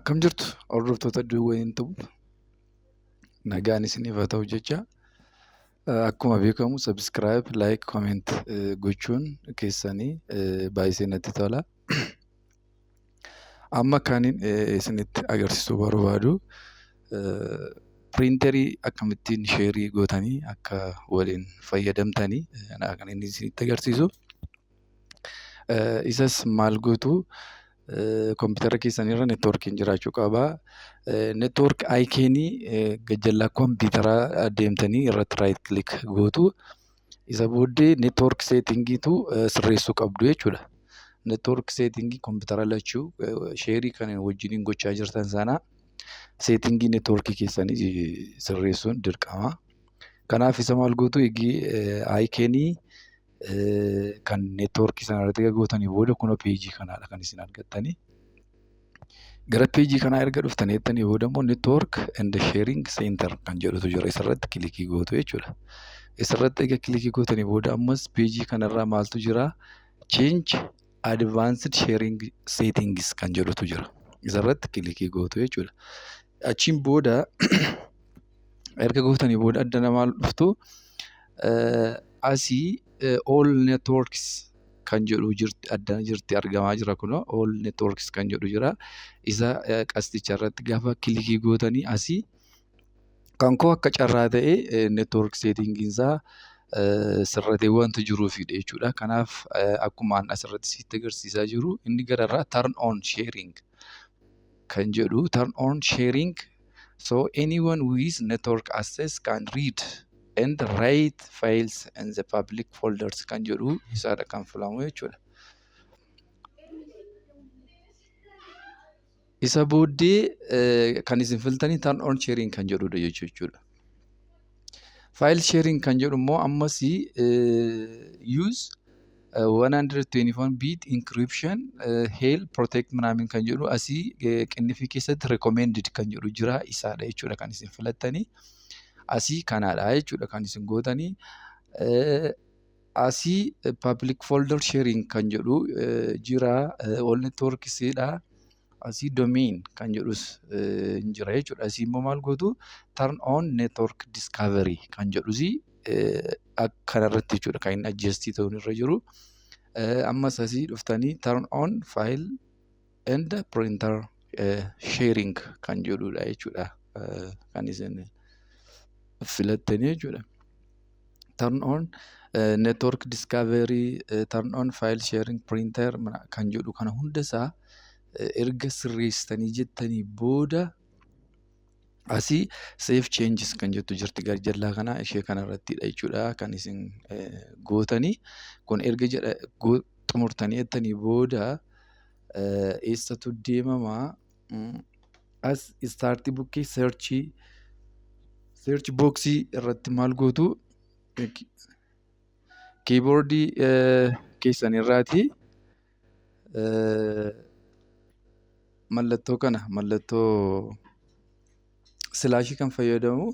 Akkam jirtu hordoftoota Duwween Tube, nagaan isiniif haa ta'u jecha, akkuma beekamu subscribe, like, comment gochuun keessanii baay'isee natti tola. Amma kanin isinitti agarsiisuu barbaadu piriintarii akkamittiin sheerii gootanii akka waliin fayyadamtanii kan inni isinitti agarsiisu. Isas maal gootu? Kompiitara keessan irra networkiin jiraachuu qaba. Network icon gajjallaa kompiitaraa deemtanii irratti right click gootu. Isa booddee network settingiitu sirreessuu qabdu jechuudha. Network settingii kompiitara lachuu sheerii kan wajjiniin gochaa jirtan sana settingii networkii keessanii sirreessuun dirqama. Kanaaf isa maal gootu? Eegii iconii kan networkii sana irratti gootanii booda kunoo peejii kanaadha kan isin argattanii. Gara peejii kanaa erga dhuftanii jettanii booda immoo network and sharing center kan jedhutu jira, isarratti kilikii gootu jechuudha. Isarratti erga kilikii gootanii booda ammas peejii kanarraa maaltu jira? Change advanced sharing settings kan jedhutu jira. Isarratti kilikii gootu jechuudha. Achiin booda erga gootanii booda addana maal dhuftu? Asii all networks kan jedhu jirti, addana jirti, argamaa jira, kunoo all networks kan jedhu jira. Isa qasticha irratti gaafa kilikii gootanii asii kan koo akka carraa ta'e network settingiin isaa sirratee wanta jiruufidha jechuudha. Kanaaf akkuma an asirratti sitti agarsiisaa jiru inni gararraa turn on sharing kan jedhu, turn on sharing so anyone with network access can read and write files in the public folders kan jedhu isaadha kan filamu jechuudha. Isa booddee kan isin filtanii turn on sharing kan jedhudha jechuudha. File sharing kan jedhu immoo ammas use 124 bit encryption hail protect ምናምን kan jedhu asii qinnifii keessatti recommended kan jedhu jira, isaadha jechuudha kan isin filattanii. Asii kanaadha jechuudha kan isin gootanii. Asii public folder sharing kan jedhu jira, all networksidha. Asii domain kan jedhus hin jira jechuudha. Asii immoo maal gootu? Turn on network discovery kan jedhus akkanarratti jechuudha kan inni adjustii ta'uun irra jiru. Ammas asii dhuftanii turn on file and printer sharing kan jedhudha jechuudha kan isin filattanii jechuudha. Turn on network discovery, turn on file sharing, printer kan jedhu kana hundasaa erga sirreessitanii jettanii booda asii save changes kan jettu jirti garjallaa kana, ishee kanarrattidha jechuudha kan isin gootanii. Kun erga jedha xumurtanii jettanii booda eessatu deemamaa? As start bukkee search boxii irratti maal gootu? Kiiboordii keessan irraatii mallattoo kana, mallattoo silaashii kan fayyadamu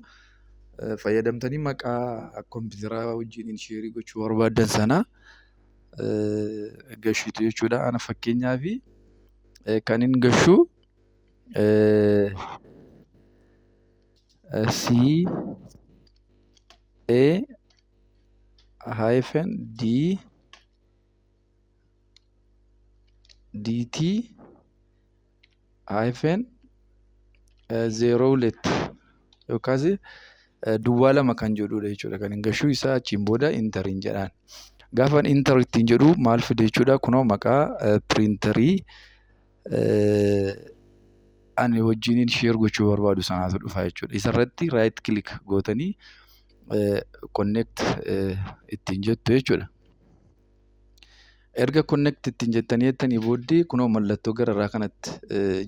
fayyadamtanii maqaa kompiitaraa wajjin sheerii gochuu barbaaddan sana gashitu jechuudha. Ana fakkeenyaaf kan hin gashu C A hyphen D D T hyphen 02 yookaas 02 kan jedhudha jechuudha kan hin gashu isaa. Achiin booda interiin jedhaan. Gaafa enter ittiin jedhu maal fide jechuudha? Kunoo maqaa piriintarii ani wajjiniin share gochuu barbaadu sanaatu dhufa jechuudha. Isarratti right click gootanii connect ittiin jettu jechuudha. Erga connect ittiin jettanii jettanii booddee kunoo mallattoo gararraa kanatti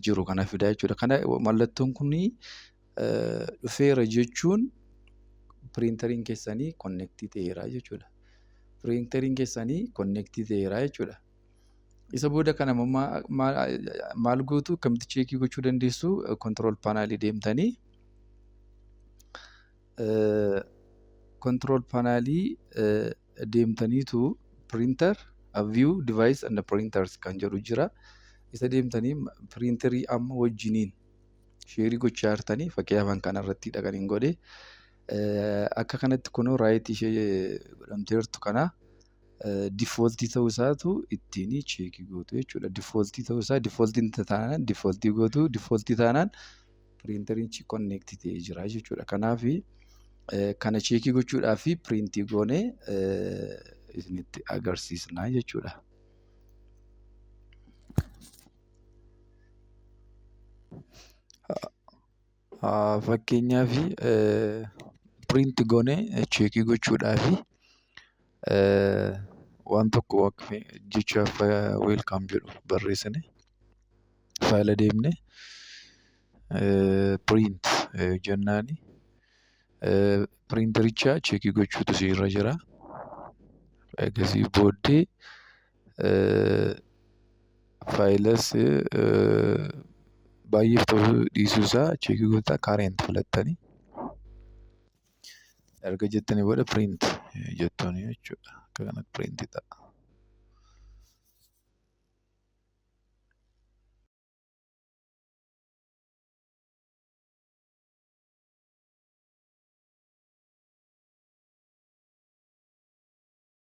jiru kana fida jechuudha. Kana mallattoon kunii dhufeera jechuun piriintariin keessanii connect ta'eera jechuudha. Piriintariin keessanii connect ta'eera jechuudha. Isa booda kana maal gootu? Akkamitti cheekii gochuu dandeessu? Control panelii deemtanii, control panelii deemtaniitu printer, view device and printers kan jedhu jira. Isa deemtanii printerii amma wajjiniin share gochaa jirtanii, fakkeenyaaf kana irrattidha kan hin godhe. Akka kanatti kunoo right ishee godhamteertu kana default ta'uu isaatu ittiin check gootu jechuudha. Default ta'uu isaa, defaultiin taanaan default gootu, default taanaan printerichi connect ta'ee jira jechuudha. Kanaaf kana check gochuudhaaf print goonee isinitti agarsiisna jechuudha. Fakkeenyaaf, print goonee check gochuudhaaf waan tokko jechaaf "welcome" jedhu barreessine, file deemnee print jennaani, printericha check gochuutu irra jira. Ergasii booddee fileas baay'eef ta'uu dhiisuu isaa check goota. Current filattanii erga jettanii booda print jettuuni jechuudha. Akka kanatti print ta'a.